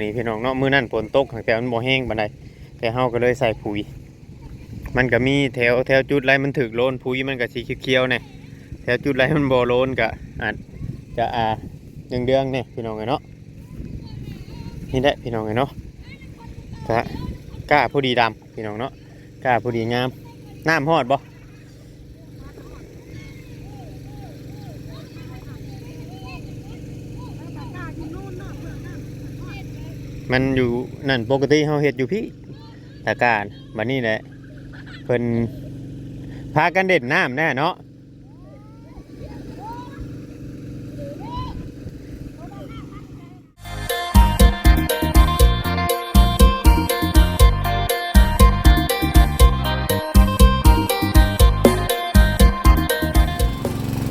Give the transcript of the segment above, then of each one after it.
ນີ້ພີ່ນ້ອງເນາະ ມື້ນັ້ນຝົນຕົກ ແຕ່ມັນບໍ່ແຮງປານໃດ ແຕ່ເຮົາກໍເລີຍໃສ່ປຸຍ. ມັນກໍມີແຖວ ແຖວຈຸດໃດມັນຖືກໂລນ ປຸຍມັນກໍຊິຂຽວໆແດ່, ແຖວຈຸດໃດມັນບໍ່ໂລນກໍອາດຈະ ອ່າ ເດືອງໆແດ່ພີ່ນ້ອງເອີຍເນາະ. ນີ້ແຫຼະພີ່ນ້ອງເອີຍເນາະ ກະກ້າພໍດີດຳພີ່ນ້ອງເນາະ ກ້າພໍດີງາມ. ນ້ຳຮອດບໍ່? ມັນຢູ່ນັ້ນ ປົກກະຕິເຮົາເຮັດຢູ່ພີ້ ຕາການ. ບັດນີ້ແຫຼະ ເພິ່ນພາກັນເຫຼັ້ນນ້ຳແດ່ເນາະ.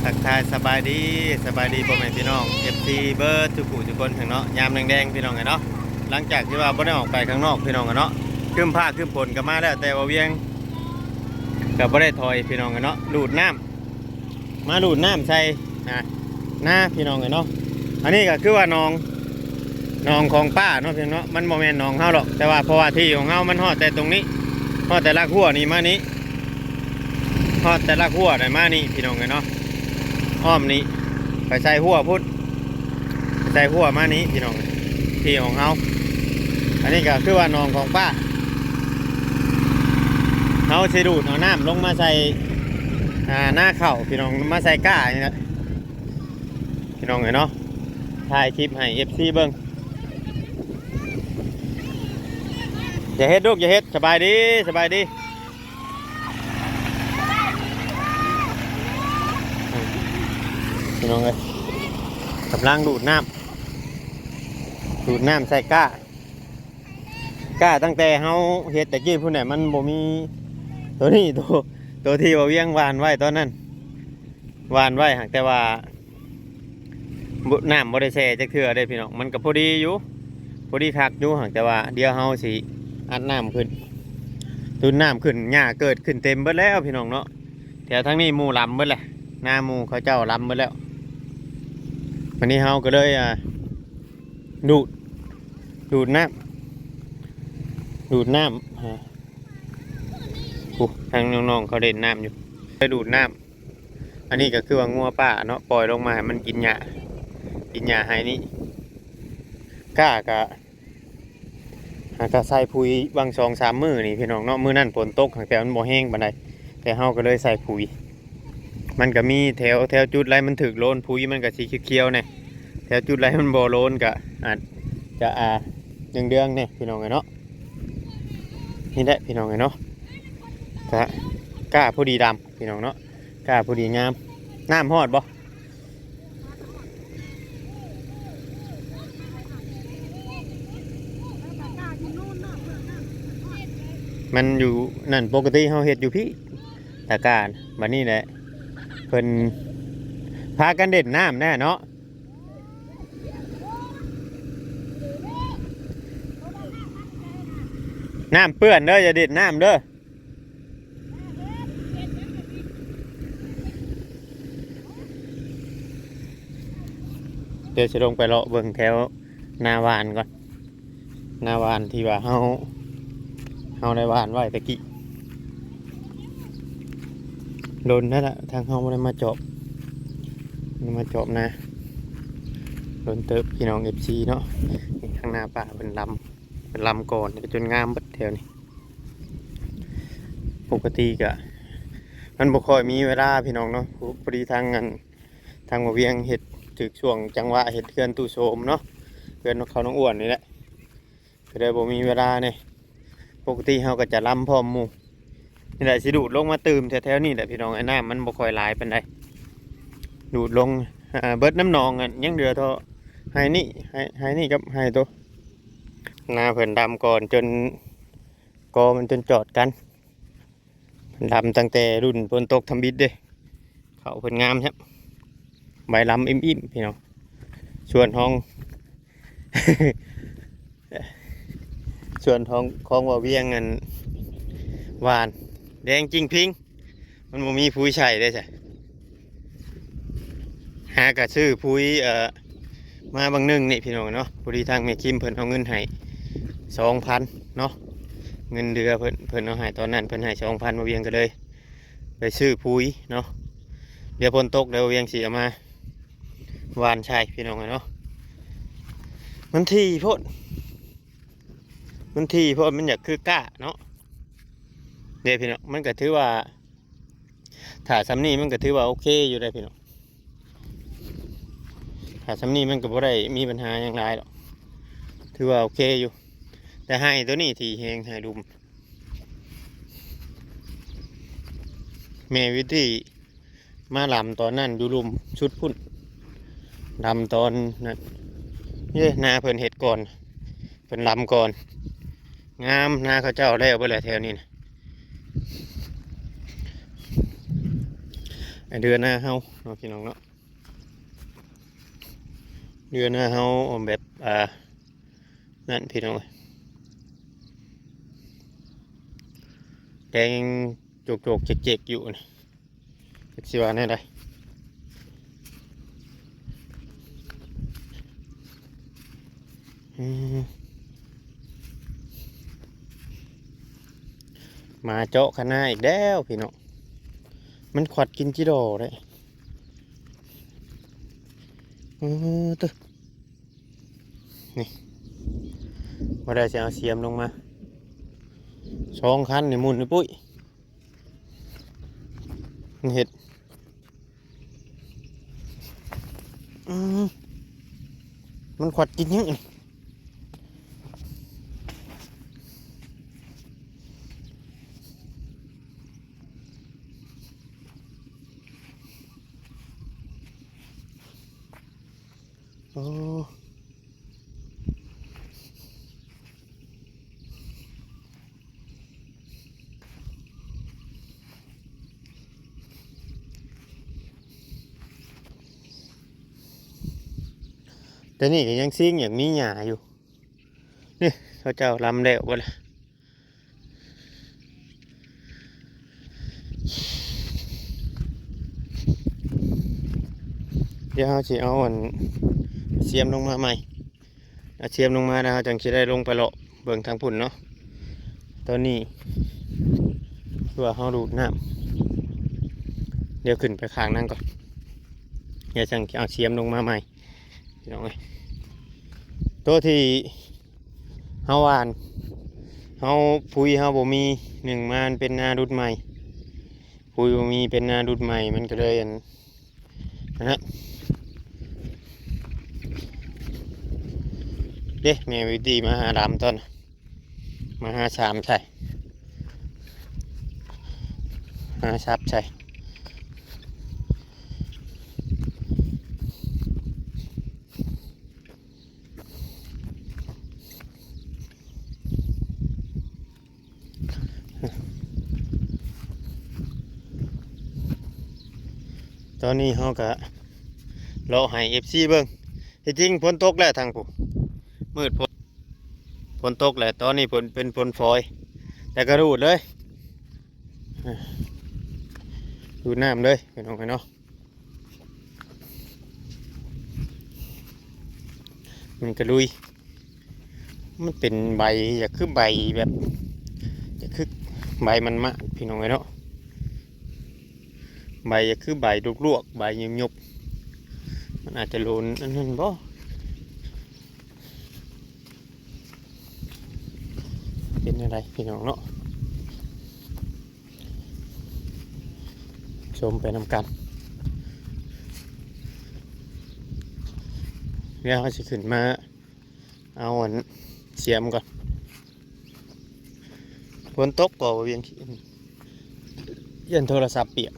ທັກທາຍສະບາຍດີ ສະບາຍດີພໍ່ແມ່ພີ່ນ້ອງ ເອັຟຊີ ເບິດທຸກຜູ້ທຸກຄົນເນາະ ຍາມແລງໆ ພີ່ນ້ອງເອີຍເນາະ. ຫຼັງຈາກທີ່ວ່າບໍ່ໄດ້ອອກໄປຂ້າງນອກ ພີ່ນ້ອງເອີຍເນາະ ຄຶ້ມຟ້າຄຶ້ມຝົນກໍມາແລ້ວ ແຕ່ວ່າວຽງກໍບໍ່ໄດ້ຖອຍ ພີ່ນ້ອງເອີຍເນາະ ດູດນ້ຳ ມາດູດນ້ຳໃສ່ ນາ ນາ ພີ່ນ້ອງເອີຍເນາະ. ອັນນີ້ກໍຄືວ່າໜອງ ໜອງຂອງປ້າເນາະ ພີ່ນ້ອງເນາະ ມັນບໍ່ແມ່ນໜອງເຮົາດອກ ແຕ່ວ່າເພາະວ່າທີ່ຂອງເຮົາມັນຮອດແຕ່ຕົງນີ້ ຮອດແຕ່ລາກຮົ້ວນີ້ມານີ້ ຮອດແຕ່ລາກຮົ້ວນີ້ມານີ້ ພີ່ນ້ອງເອີຍເນາະ. ອ້ອມນີ້ໄປໃສ່ຮົ້ວພຸ້ນ ໃສ່ຮົ້ວມານີ້ ພີ່ນ້ອງເອີຍ ທີ່ຂອງເຮົາ. ອັນນີ້ກໍຄືວ່າໜອງຂອງປ້າ ເຮົາຊິດູດເອົານ້ຳລົງມາໃສ່ ອ່າ ນາເຂົ້າ ພີ່ນ້ອງ ມາໃສ່ກ້ານີ້ແຫຼະ ພີ່ນ້ອງເອີຍເນາະ. ຖ່າຍຄລິບໃຫ້ ເອັຟຊີ ເບິ່ງ. ຢ່າເຮັດລູກ ຢ່າເຮັດ. ສະບາຍດີ ສະບາຍດີ ພີ່ນ້ອງເອີຍ ກຳລັງດູດນ້ຳ ດູດນ້ຳໃສ່ກ້າ ກ້າຕັ້ງແຕ່ເຮົາເຮັດແຕ່ກີ້ພຸ້ນແຫຼະ ມັນບໍ່ມີໂຕນີ້ ໂຕ ໂຕທີ່ວ່າວຽງຫວ່ານໄວ້ຕອນນັ້ນ ຫວ່ານໄວ້ ຫາກແຕ່ວ່າ ບໍ່ ນ້ຳບໍ່ໄດ້ແຊ່ຈັກເທື່ອເດ້ພີ່ນ້ອງ. ມັນກໍພໍດີຢູ່ ພໍດີຄັກຢູ່ ຫາກແຕ່ວ່າດຽວເຮົາຊິອັດນ້ຳຂຶ້ນ ຕຸນນ້ຳຂຶ້ນ. ຫຍ້າເກີດຂຶ້ນເຕັມເບິດແລ້ວພີ່ນ້ອງເນາະ ແຖວທາງນີ້ໝູ່ລຳເບິດແຫຼະ ນາໝູ່ເຂົາເຈົ້າລຳເບິດແລ້ວ. ວັນນີ້ເຮົາກໍເລີຍ ອ່າ ດູດ ດູດນ້ຳ ດູດນ້ຳ ໂອ້ ທາງນ້ອງໆເຂົາເຫຼັ້ນນ້ຳຢູ່ ໄປດູດນ້ຳ. ອັນນີ້ກໍຄືວ່າງົວປ່າເນາະ ປ່ອຍລົງມາໃຫ້ມັນກິນຫຍ້າ ກິນຫຍ້າໄຮ່ນີ້. ກ້າກະ ຫາກະໃສ່ປຸຍຫວ່າງສອງສາມມື້ນີ້ພີ່ນ້ອງເນາະ ມື້ນັ້ນຝົນຕົກ ແຕ່ມັນບໍ່ແຮງປານໃດ ແຕ່ເຮົາກໍເລີຍໃສ່ປຸຍ. ມັນກໍມີແຖວ ແຖວຈຸດໃດມັນຖືກໂລນ ປຸຍມັນກໍຊິຂຽວໆແດ່, ແຖວຈຸດໃດມັນບໍ່ໂລນກໍອາດຈະ ອ່າ ເດືອງໆແດ່ພີ່ນ້ອງເອີຍເນາະ. ນີ້ແຫຼະພີ່ນ້ອງເອີຍເນາະ ກະກ້າພໍດີດຳພີ່ນ້ອງເນາະ ກ້າພໍດີງາມ. ນ້ຳຮອດບໍ່? ມັນຢູ່ນັ້ນ ປົກກະຕິເຮົາເຮັດຢູ່ພີ້ ຕາການ. ບັດນີ້ແຫຼະ ເພິ່ນພາກັນເຫຼັ້ນນ້ຳແດ່ເນາະ. ນ້ຳເປື້ອນເດີ ຢ່າເຫຼັ້ນນ້ຳເດີ. ດຽວຊິລົງໄປເລາະເບິ່ງແຖວນາຫວ່ານກ່ອນ ນາຫວ່ານທີ່ວ່າເຮົາ ເຮົາໄດ້ຫວ່ານໄວ້ແຕ່ກີ້ ດົນແລ້ວລະ ທາງເຮົາບໍ່ໄດ້ມາຈອບ ບໍ່ໄດ້ມາຈອບນາ ດົນເຕີບພີ່ນ້ອງ ເອັຟຊີ ເນາະ. ນີ້ທາງນາປ້າເພິ່ນລຳ ເພິ່ນລຳກ່ອນ ຈົນງາມເບິດແຖວນີ້. ປົກກະຕິກະມັນບໍ່ຄ່ອຍມີເວລາພີ່ນ້ອງເນາະ ພໍດີທາງອັນ ທາງບ່າວວຽງເຮັດຖືກຊ່ວງຈັງຫວະເຮັດເຮືອນຕູ້ໂສມເນາະ ເຮືອນຂອງນ້ອງອ້ວນນີ້ແຫຼະ ກໍເລີຍບໍ່ມີເວລາແດ່. ປົກກະຕິເຮົາກໍຈະລຳພ້ອມໝູ່ນີ້ແຫຼະ ຊິດູດລົງມາຕື່ມແຖວໆນີ້ແຫຼະພີ່ນ້ອງ. ໄອ້ນ້ຳມັນບໍ່ຄ່ອຍຫຼາຍປານໃດ ດູດລົງ ອ່າ ເບິດນ້ຳໜອງ ຍັງເຫຼືອເທົ່າໄຮ່ນີ້ ໄຮ່ ໄຮ່ນີ້ກັບໄຮ່ໂຕ ນາເພິ່ນດຳກ່ອນຈົນ ກໍມັນຈົນຈອດກັນ ເພິ່ນດຳຕັ້ງແຕ່ລຸ້ນຝົນຕົກທຳອິດເດ້. ເຂົ້າເພິ່ນງາມແທ້ ໃບລຳອີ່ມໆ ພີ່ນ້ອງ. ສ່ວນຂອງ ສ່ວນຂອງ ຂອງບ່າວວຽງນັ້ນຫວ່ານແດງຈິ່ງພິງ ມັນບໍ່ມີປຸຍໃສ່ເດ້ ຫາກະຊື້ປຸຍ ເອີ ມາບາງໜຶ່ງນີ້ພີ່ນ້ອງເນາະ ພໍດີທາງແມ່ຄິມເພິ່ນເອົາເງິນໃຫ້ສອງພັນເນາະ ເງິນເດືອເພິ່ນ ເພິ່ນເອົາໃຫ້ຕອນນັ້ນ ເພິ່ນໃຫ້ສອງພັນ ບ່າວວຽງກໍເລີຍໄປຊື້ປຸ໋ຍເນາະ. ດຽວຝົນຕົກແລ້ວ ບ່າວວຽງຊິເອົາມາຫວ່ານໃສ່ພີ່ນ້ອງເນາະ. ມັນຖີ່ໂພດ ມັນຖີ່ໂພດ ມັນຢາກຄືກ້າເນາະ ເດ້ພີ່ນ້ອງ. ມັນກໍຖືວ່າ ຖ້າຊ່ຳນີ້ມັນກໍຖືວ່າໂອເຄຢູ່ເດ້ພີ່ນ້ອງ. ຖ້າຊ່ຳນີ້ມັນກໍບໍ່ໄດ້ມີບັນຫາຫຍັງຫຼາຍດອກ ຖືວ່າໂອເຄຢູ່. ແຕ່ໄຮ່ໂຕນີ້ທີ່ແຮງ ໄຮ່ລຸ່ມ ແມ່ວິທີມາລຳຕອນນັ້ນຢູ່ລຸ່ມສຸດພຸ້ນ ລຳຕອນນັ້ນເດ້ ນາເພິ່ນເຮັດກ່ອນ ເພິ່ນລຳກ່ອນ ງາມ. ນາເຂົາເຈົ້າແລ້ວເບິດແຫຼະແຖວນີ້ນະ ເດືອນາເຮົາເນາະ ພີ່ນ້ອງເນາະ. ເດືອນາເຮົາແບບ ອ່າ ນັ້ນພີ່ນ້ອງເອີຍ ແດງໂຈກໆເຈັກໆຢູ່ນີ້ ຈັກຊິວ່າແນວໃດ. ອືມ ໝາເຈາະຄະນາອີກແລ້ວພີ່ນ້ອງ ມັນຂວັດກິນຈິດໍເດ້. ເອີ ເຕີ ນີ້ ບໍ່ໄດ້ຊິເອົາສຽມລົງມາ ສອງຄັນນີ້ໝຸ່ນນີ້ປຸ້ຍ ມັນເຮັດ ອືມ ມັນຂວັດກິນຫຍັງ? ໂອ້ ແຕ່ນີ້ກໍຍັງຊິງ ຍັງມີຫຍ້າຢູ່. ນີ້ ເຂົາເຈົ້າລຳແລ້ວເບິດລະ. ດຽວເຮົາຊິເອົາອັນສຽມລົງມາໃໝ່ ເອົາສຽມລົງມາແລ້ວ ເຮົາຈັ່ງຊິໄດ້ລົງໄປເລາະເບິ່ງທາງພຸ້ນເນາະ. ຕອນນີ້ຄືວ່າເຮົາດູດນ້ຳ ດຽວຂຶ້ນໄປຂ້າງນັ້ນກ່ອນ ດຽວຈັ່ງຊິເອົາສຽມລົງມາໃໝ່ ພີ່ນ້ອງເອີຍ. ໂຕທີ່ ເຮົາຫວ່ານ ເຮົາ ປຸ໋ຍເຮົາບໍ່ມີ ໜຶ່ງມາມັນເປັນນາດຸດໃໝ່ ປຸ໋ຍບໍ່ມີ ເປັນນາດຸດໃໝ່ ມັນກໍເລີຍອັນ ອັນນັ້ນ ເດ້ ແມ່ວິທີມາຫາດຳຕອນ ມາຫາສາມໃສ່ ຫາສັບໃສ່. ຕອນນີ້ເຮົາກະເລາະໃຫ້ເອັຟຊີເບິ່ງ ທີ່ຈິງຝົນຕົກແລ້ວທາງຜູ້ ມືດ ຝົນ ຝົນຕົກແລ້ວ ຕອນນີ້ຝົນເປັນຝົນຝອຍ ແຕ່ກະດູດເລີຍ ດູດນ້ຳເລີຍ ພີ່ນ້ອງເອີຍເນາະ. ມັນກະລຸຍ ມັນເປັນໃບ ຢາກຄືໃບແບບ ຢາກຄືໃບມັນມາ ພີ່ນ້ອງເອີຍເນາະ. ໃບຢາກຄືໃບລວກໆ ໃບຫຍົບໆ ມັນອາດຈະໂລນອັນນັ້ນບໍ ເປັນແນວໃດ ພີ່ນ້ອງເນາະ. ຊົມໄປນຳກັນ ດຽວເຮົາຊິຂຶ້ນມາເອົາອັນສຽມກ່ອນ. ຝົນຕົກກໍວຽງ ຢ້ານໂທລະສັບປຽກ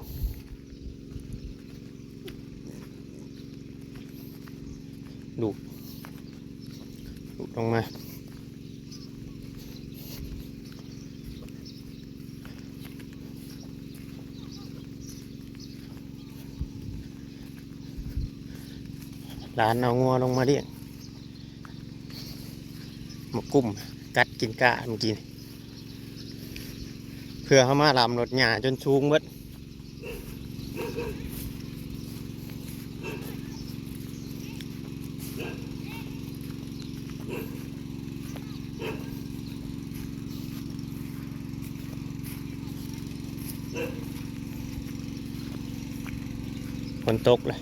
ລູກ ລູກລົງມາ. ຫຼານເອົາງົວລົງມາລ້ຽງ ມາກຸ້ມກັດກິນກ້າເມື່ອກີ້ ເພື່ອເຮົາມາລຳລົດຫຍ້າຈົນສູງເບິດ. ຝົນຕົກແລ້ວ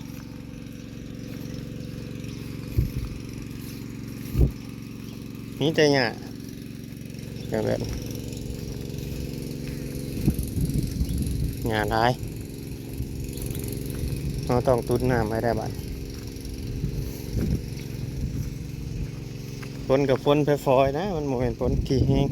ມີແຕ່ຫຍ້າ ກໍແບບຫຍ້າຫຼາຍ ເຮົາຕ້ອງຕຸນນ້ຳໄວ້ໄດ້ບາດ. ຝົນກໍຝົນຝອຍໆນະ ມັນບໍ່ແມ່ນຝົນທີ່ແຮງ.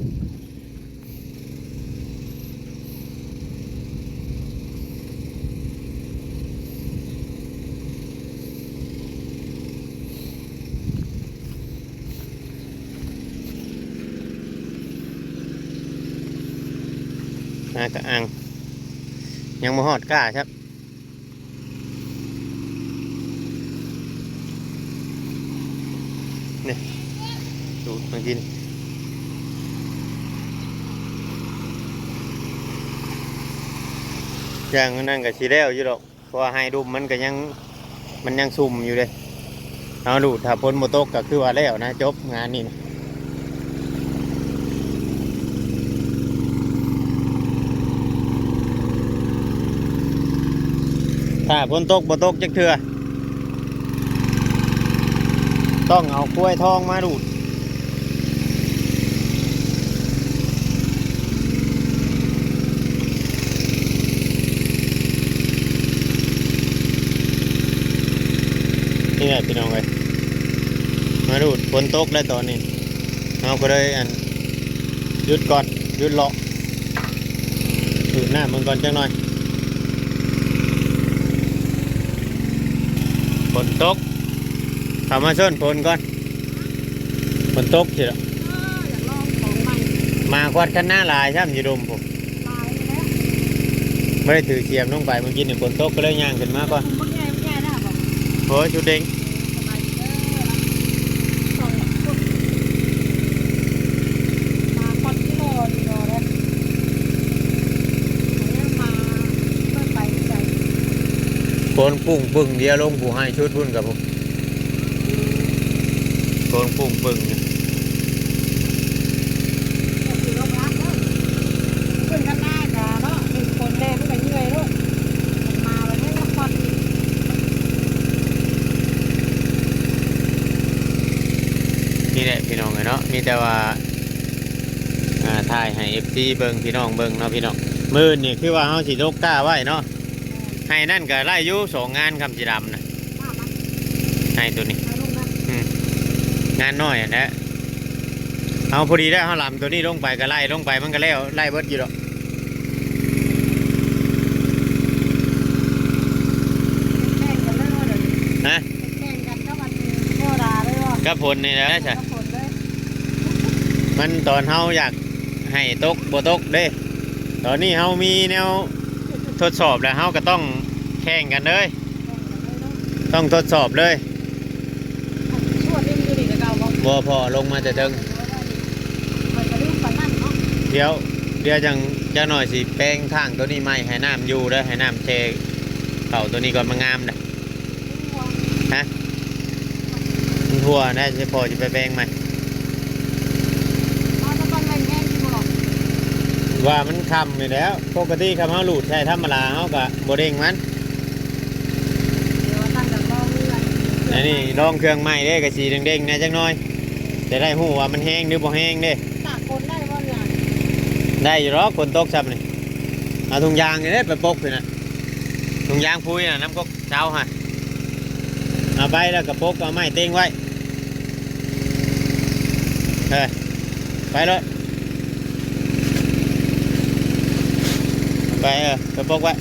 ຫາກະອັງ ຍັງບໍ່ຮອດກ້າຊ້ຳ. ນີ້ ສູດມາກິນ ຢ່າງນັ້ນກໍຊິແລ້ວຢູ່ດອກ ເພາະວ່າໄຮ່ດຸ່ມມັນກໍຍັງ ມັນຍັງຊຸ່ມຢູ່ເດ້. ເຮົາດູດ ຖ້າຝົນບໍ່ຕົກກໍຄືວ່າແລ້ວນະ ຈົບງານນີ້ນະ. ຖ້າຝົນຕົກບໍ່ຕົກຈັກເທື່ອ ຕ້ອງເອົາຄວາຍທອງມາດູດ. ນີ້ແຫຼະພີ່ນ້ອງເອີຍ ມາດູດ ຝົນຕົກແລ້ວຕອນນີ້ ເຮົາກໍເລີຍ ອັນ ຢຸດກ່ອນ ຢຸດເລາະ ສູບນ້ຳເບິ່ງກ່ອນຈັກໜ່ອຍ. ຝົນຕົກ ເຂົ້າມາຊົນຝົນກ່ອນ ຝົນຕົກຊິລະ ເອີ ຢາກລອງຂອງໃໝ່ ໝາກວັດຄັນນາຫຼາຍຊ້ຳຢູ່ດົມພຸ້ນ ຫຼາຍແລ້ວ ບໍ່ໄດ້ຖືສຽມລົງໄປ ເມື່ອກີ້ນີ້ຝົນຕົກກໍເລີຍຍ່າງຂຶ້ນມາກ່ອນ. ບັກໃຫຍ່ ບັກໃຫຍ່ນະ ໂອ້ຍ ຊຸດເດັງ ສະບາຍດີເດີ ສອງຄົນ ມາຄອດທີ່ລໍດີລໍເດີ ມາເບິ່ງໄປທີ່ໃດ ຝົນປຸ້ງປຶ້ງ ດຽວລົງຜູ້ໃຫ້ຊຸດພຸ້ນກັບ ໂກນປຸ້ງປຶ້ງຢູ່ ກໍຄືວ່າພັກເນາະ ເພິ່ນກັນນາກະເນາະ ເຫັນຝົນແດ່ມັນກໍເມື່ອຍໂລດ ມັນມາແລ້ວມັນກໍຄວັນອີກ. ນີ້ແຫຼະພີ່ນ້ອງເອີຍເນາະ ມີແຕ່ວ່າ ອ່າ ຖ່າຍໃຫ້ເອັຟຊີເບິ່ງ ພີ່ນ້ອງເບິ່ງເນາະ ພີ່ນ້ອງ. ມື້ນີ້ຄືວ່າເຮົາຊິຕົກກ້າໄວ້ເນາະ ໄຮ່ນັ້ນກໍໄດ້ຢູ່ສອງງານ ຄຳສີດຳນະ ໄຮ່ໂຕນີ້ ອືມ ງານນ້ອຍຫັ້ນແຫຼະ ເຮົາພໍດີແລ້ວ ເຮົາລຳໂຕນີ້ລົງໄປກໍໄລ່ລົງໄປ ມັນກໍແລ້ວ ໄລ່ເບິດຢູ່ດອກ ແຂ່ງກັນເລີຍວ່າດຽວນີ້ ຮະ ແຂ່ງກັນກັບອັນເທວະດາເລີຍວ່າ ກັບຝົນນີ້ແຫຼະ ກັບຝົນເລີຍ ມັນຕອນເຮົາຢາກໃຫ້ຕົກບໍ່ຕົກເດ້ ຕອນນີ້ເຮົາມີແນວ ທົດສອບແລ້ວ ເຮົາກໍຕ້ອງແຂ່ງກັນເລີຍ ຕ້ອງທົດສອບເລີຍ. ບໍ່ພໍ ລົງມາແຕ່ເທິງ ດຽວ ດຽວຈັ່ງຈັກໜ່ອຍຊິແປງທາງໂຕນີ້ໃໝ່ ໃຫ້ນ້ຳຢູ່ເດີ ໃຫ້ນ້ຳແຊ່ເຂົ້າໂຕນີ້ກ່ອນ ມັນງາມເດ້. ຮະ ມັນຮົ່ວນະ ຊິພໍຊິໄປແປງໃໝ່ ວ່າມັນຄ່ຳນີ້ແຫຼ້ວ ປົກກະຕິຄັນເຮົາລູດໃສ່ທຳມະດາ ເຮົາກະບໍ່ເລັ່ງມັນ ອັນນີ້ລອງເຄື່ອງໃໝ່ເດ້ ກະສີເດັ່ງໆແດ່ຈັກໜ່ອຍ ຈະໄດ້ຮູ້ວ່າມັນແຮງຫຼືບໍ່ແຮງເດ້. ຕາກຝົນໄດ້ບໍ່ນີ້? ໄດ້ຢູ່ດອກ ຝົນຕົກຊ້ຳນີ້ ເອົາຖົງຢາງນີ້ເດ້ໄປປົກພຸ້ນນະ ຖົງຢາງປຸ໋ຍນະ ນຳກົກເຊົາຫັ້ນ ເອົາໄປແລ້ວກະປົກ ເອົາໄມ້ເຕັງໄວ້ ເອີ ໄປໂລດ ໄປ ເອີ ໄປປົກໄວ້.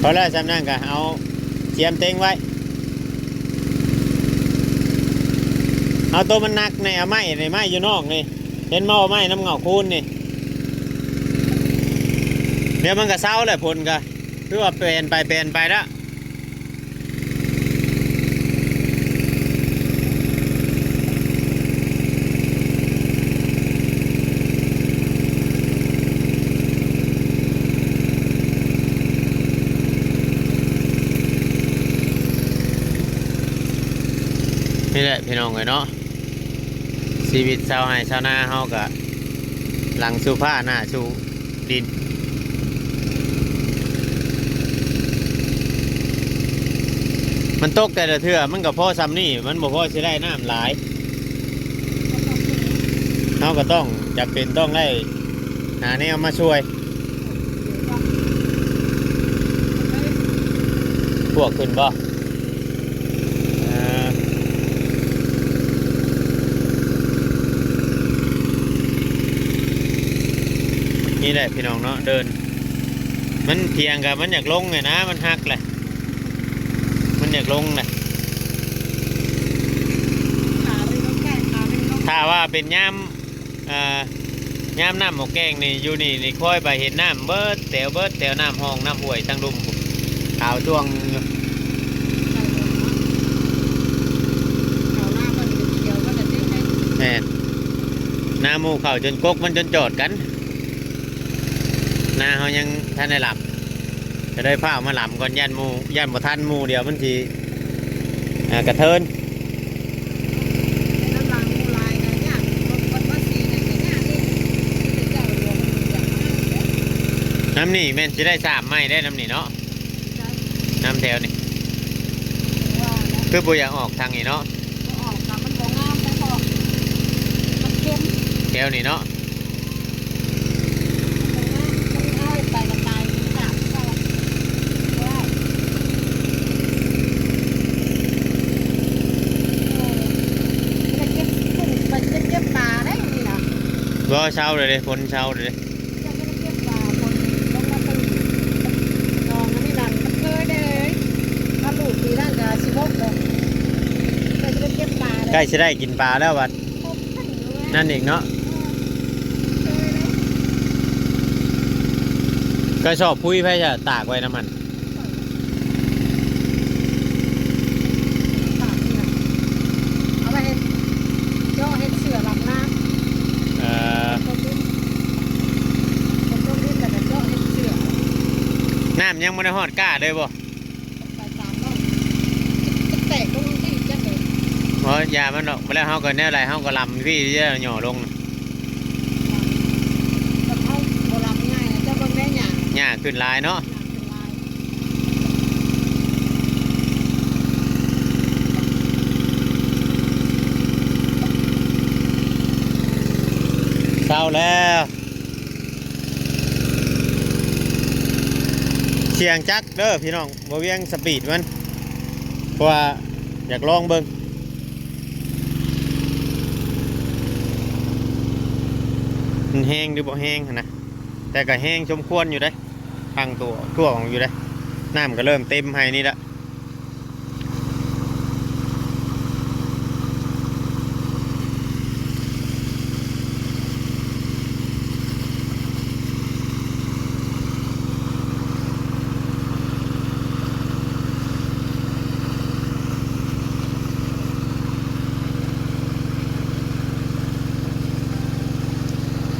ພໍແລ້ວ ຊ່ຳນັ້ນກະເອົາສຽມເຕັງໄວ້ ເອົາໂຕມັນໜັກແດ່ ເອົາໄມ້ນີ້ ໄມ້ຢູ່ນອກນີ້ ເຫັນບໍ່ ໄມ້ນຳເຫງົ້າຄູນນີ້ ດຽວມັນກະເຊົາແຫຼະ ຝົນກະຄືວ່າແປນໄປແປນໄປແລ້ວ. ນີ້ແຫຼະພີ່ນ້ອງເອີຍເນາະ ຊີວິດຊາວໄຮ່ຊາວນາເຮົາກະຫຼັງສູ່ຟ້າໜ້າສູ່ດິນ. ມັນຕົກແຕ່ລະເທື່ອມັນກໍພໍຊ່ຳນີ້ ມັນບໍ່ພໍຊິໄດ້ນ້ຳຫຼາຍ ເຮົາກໍຕ້ອງ ຈຳເປັນຕ້ອງໄດ້ຫາແນວມາຊ່ວຍ. ພວກຂຶ້ນບໍ່? ເອີ ນີ້ແຫຼະພີ່ນ້ອງເນາະ ເດີ່ນ ມັນທຽງກະມັນຢາກລົງແຫຼະນະ ມັນຫັກແຫຼະ ມັນຢາກລົງແຫຼະ. ຖ້າວ່າເປັນຍາມ ອ່າ ຍາມນ້ຳບໍ່ແກ້ງນີ້ ຢູ່ນີ້ນີ້ຄ່ອຍໄປເຫັນນ້ຳເບິດແຖວ ເບິດແຖວນ້ຳຮ່ອງນ້ຳຫ້ວຍທາງລຸ່ມພຸ້ນ ຂາວຊ່ວງຢູ່. ແມ່ນ ນາໝູ່ເຂົ້າຈົນກົກມັນຈົນຈອດກັນ ນາເຮົາຍັງທັນໄດ້ລຳ ກໍໄດ້ຟ້າວມາລຳກ່ອນ ຢ້ານໝູ່ ຢ້ານບໍ່ທັນໝູ່ ດຽວມັນຊິ ອ່າ ກະເທີນ. ນ້ຳນີ້ແມ່ນຊິໄດ້ສາມໄມ້ໄດ້ ນ້ຳນີ້ເນາະ ນ້ຳແຖວນີ້ ຄືບໍ່ຢາກອອກທາງນີ້ເນາະ ແຖວນີ້ເນາະ. ບໍ່ ເຊົາເລີຍເດ້ ຝົນເຊົາເລີຍເດ້. ໃກ້ຊິໄດ້ກິນປາແລ້ວບັດ ນັ້ນອີກເນາະ ກະສອບປຸ໋ຍໃຜຈະຕາກໄວ້ນຳຫັ້ນ? ເອົາໄວ້ເຮັດ ເຈາະເຮັດເສື້ອລຳນ້ຳ ເອີ ນ້ຳຍັງບໍ່ໄດ້ຮອດກ້າເລີຍບໍ່? ໄປຕາມເນາະ ຈະແຕກລົງທີ່ຈັກເລີຍ ບໍ່ ຢ່າມັນດອກ ແລ້ວເຮົາກໍແນວໃດເຮົາກໍລຳພີ້ເດີ ຫຍໍ້ລົງ ແລ້ວເຮົາບໍ່ລຳງ່າຍ ເຈົ້າເບິ່ງແດ່ຫຍ້າ ຫຍ້າຂຶ້ນຫຼາຍເນາະ ຫຍ້າຂຶ້ນຫຼາຍ. ເຊົາແລ້ວ ສຽງຈັກເດີພີ່ນ້ອງ ບໍ່ວຽງສະປີດມັນ ເພາະວ່າຢາກລອງເບິ່ງ ມັນແຮງຫຼືບໍ່ແຮງຫັ້ນນະ ແຕ່ກໍແຮງສົມຄວນຢູ່ເດ້ ພັງຕົວ ຕົວອອກຢູ່ເດ້ ນ້ຳກໍເລີ່ມເຕັມໄຮ່ນີ້ລະ.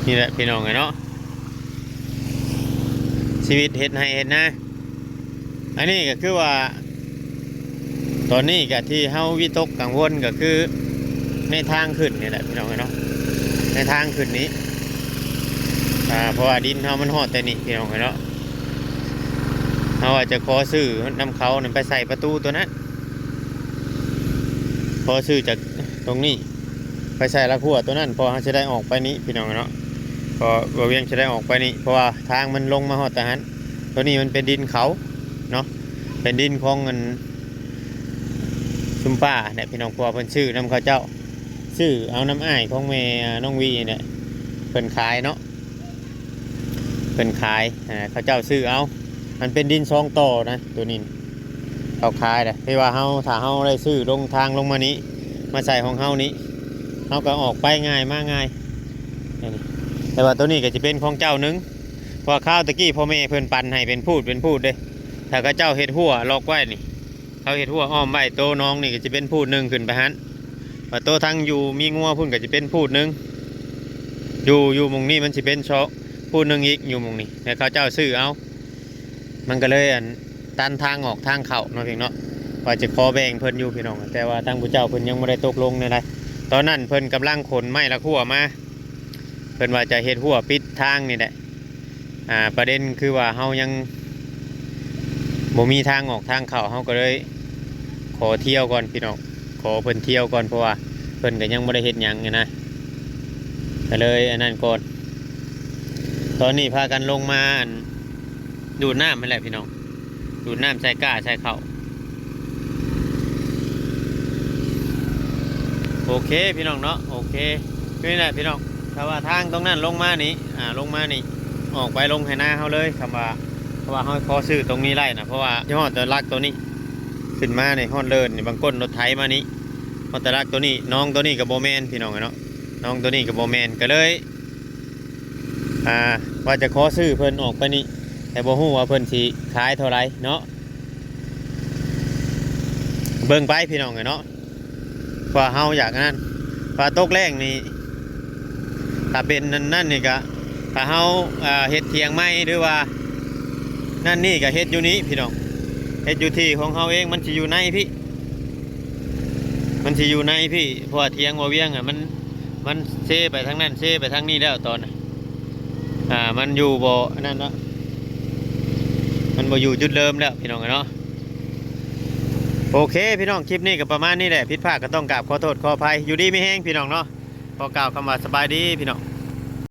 ນີ້ແຫຼະພີ່ນ້ອງເອີຍເນາະ ຊີວິດເຮັດໄຮ່ເຮັດນາ ອັນນີ້ກໍຄືວ່າ ຕອນນີ້ກະທີ່ເຮົາວິຕົກກັງວົນກໍຄືໃນທາງຂຶ້ນນີ້ແຫຼະພີ່ນ້ອງເອີຍເນາະ ໃນທາງຂຶ້ນນີ້ ອ່າ ເພາະວ່າດິນເຮົາມັນຮອດແຕ່ນີ້ພີ່ນ້ອງເອີຍເນາະ ເຮົາອາດຈະຂໍຊື້ນຳເຂົານັ້ນໄປໃສ່ປະຕູຕົວນັ້ນ ຂໍຊື້ຈາກຕົງນີ້ໄປໃສ່ລາຂົວຕົວນັ້ນ ເພາະເຮົາຊິໄດ້ອອກໄປນີ້ພີ່ນ້ອງເນາະ ເພາະວ່າວຽງຊິໄດ້ອອກໄປນີ້ ເພາະວ່າທາງມັນລົງມາຮອດແຕ່ຫັ້ນ ຕົວນີ້ມັນເປັນດິນເຂົາເນາະ ເປັນດິນຂອງອັນ ຊຸມປ້າແຫຼະພີ່ນ້ອງ ເພາະວ່າເພິ່ນຊື້ນຳເຂົາເຈົ້າ ຊື້ເອົານຳອ້າຍຂອງແມ່ນ້ອງວີນີ້ແຫຼະ ເພິ່ນຂາຍເນາະ ເພິ່ນຂາຍ ເຂົາເຈົ້າຊື້ເອົາ ມັນເປັນດິນສອງຕໍ່ນະ ໂຕນີ້ເຂົາຂາຍນະ ທີ່ວ່າເຮົາ ຖ້າເຮົາໄດ້ຊື້ລົງທາງລົງມານີ້ ມາໃສ່ຂອງເຮົານີ້ ເຮົາກໍອອກໄປງ່າຍມາງ່າຍ ແຕ່ວ່າໂຕນີ້ກໍຈະເປັນຂອງເຈົ້າໜຶ່ງ ເພາະວ່າຄາວແຕ່ກີ້ພໍ່ແມ່ເພິ່ນປັນໃຫ້ເປັນພູດເປັນພູດເດ້ ຖ້າເຂົາເຈົ້າເຮັດຮົ້ວລັອກໄວ້ນີ້ ເຂົາເຮັດຮົ້ວອ້ອມໄວ້ ໂຕໜອງນີ້ກໍຈະເປັນພູດໜຶ່ງຂຶ້ນໄປຫັ້ນ ວ່າໂຕທາງຢູ່ມີງົວພຸ້ນກໍຈະເປັນພູດໜຶ່ງ ຢູ່ ຢູ່ໝ່ອງນີ້ມັນຊິເປັນຊອກພູດໜຶ່ງອີກ ຢູ່ໝ່ອງນີ້ ແລ້ວເຂົາເຈົ້າຊື້ເອົາ ມັນກໍເລີຍອັນຕັນທາງອອກທາງເຂົ້າເນາະ ເພງເນາະ ວ່າຈະຂໍແບ່ງເພິ່ນຢູ່ພີ່ນ້ອງ ແຕ່ວ່າທາງຜູ້ເຈົ້າເພິ່ນຍັງບໍ່ໄດ້ຕົກລົງແນວໃດ. ຕອນນັ້ນເພິ່ນກຳລັງຂົນໄມ້ລາກຮົ້ວມາ ເພິ່ນວ່າຈະເຮັດຮົ້ວປິດທາງນີ້ແຫຼະ. ອ່າ ປະເດັນຄືວ່າເຮົາຍັງບໍ່ມີທາງອອກທາງເຂົ້າ ເຮົາກໍເລີຍຂໍທ່ຽວກ່ອນພີ່ນ້ອງ ຂໍເພິ່ນທ່ຽວກ່ອນ ເພາະວ່າເພິ່ນກໍຍັງບໍ່ໄດ້ເຮັດຫຍັງຫັ້ນນະ ກໍເລີຍອັນນັ້ນກ່ອນ. ຕອນນີ້ພາກັນລົງມາ ອັນ ດູດນ້ຳຫັ້ນແຫຼະພີ່ນ້ອງ ດູດນ້ຳໃສ່ກ້າໃສ່ເຂົ້າ. ໂອເຄພີ່ນ້ອງເນາະ ໂອເຄ ຄືນີ້ແຫຼະພີ່ນ້ອງ. ຖ້າວ່າທາງຕົງນັ້ນລົງມານີ້ ອ່າ ລົງມານີ້ ອອກໄປລົງໄຮ່ນາເຮົາເລີຍ ຄຳວ່າ ເພາະວ່າເຮົາຂໍຊື້ຕົງນີ້ໄດ້ນະ ເພາະວ່າຊິຮອດແຕ່ຫຼັກໂຕນີ້ ຂຶ້ນມານີ້ຮອດເລີນນີ້ ບາງກົ້ນລົດໄຖມານີ້ ຮອດແຕ່ຫຼັກໂຕນີ້. ໜອງໂຕນີ້ກໍບໍ່ແມ່ນພີ່ນ້ອງເນາະ ໜອງໂຕນີ້ກໍບໍ່ແມ່ນ ກໍເລີຍ ອ່າ ວ່າຈະຂໍຊື້ເພິ່ນອອກໄປນີ້ ແຕ່ບໍ່ຮູ້ວ່າເພິ່ນຊິຂາຍເທົ່າໃດເນາະ. ເບິ່ງໄປພີ່ນ້ອງເອີຍເນາະ ວ່າເຮົາຢາກອັນນັ້ນ ວ່າຕົກແລ້ງນີ້ ຖ້າເປັນອັນນັ້ນນີ້ກະ ຖ້າເຮົາ ອ່າ ເຮັດຖຽງໃໝ່ ຫຼືວ່ານັ້ນນີ້ກະເຮັດຢູ່ນີ້ພີ່ນ້ອງ ເຮັດຢູ່ທີ່ຂອງເຮົາເອງ ມັນຊິຢູ່ໃນພີ້ ມັນຊິຢູ່ໃນພີ້ ເພາະວ່າຖຽງບໍ່ວຽງອະ ມັນ ມັນເຊໄປທາງນັ້ນ ເຊໄປທາງນີ້ແລ້ວຕອນນະ ອ່າ ມັນຢູ່ບໍ່ອັນນັ້ນເນາະ ມັນບໍ່ຢູ່ຈຸດເດີມແລ້ວພີ່ນ້ອງເອີຍເນາະ. ໂອເຄພີ່ນ້ອງ ຄລິບນີ້ກໍປະມານນີ້ແຫຼະ ຜິດພາດກໍຕ້ອງກາບຂໍໂທດຂໍອະໄພ ຢູ່ດີມີແຮງພີ່ນ້ອງເນາະ. ຂໍກ່າວຄຳວ່າສະບາຍດີພີ່ນ້ອງ.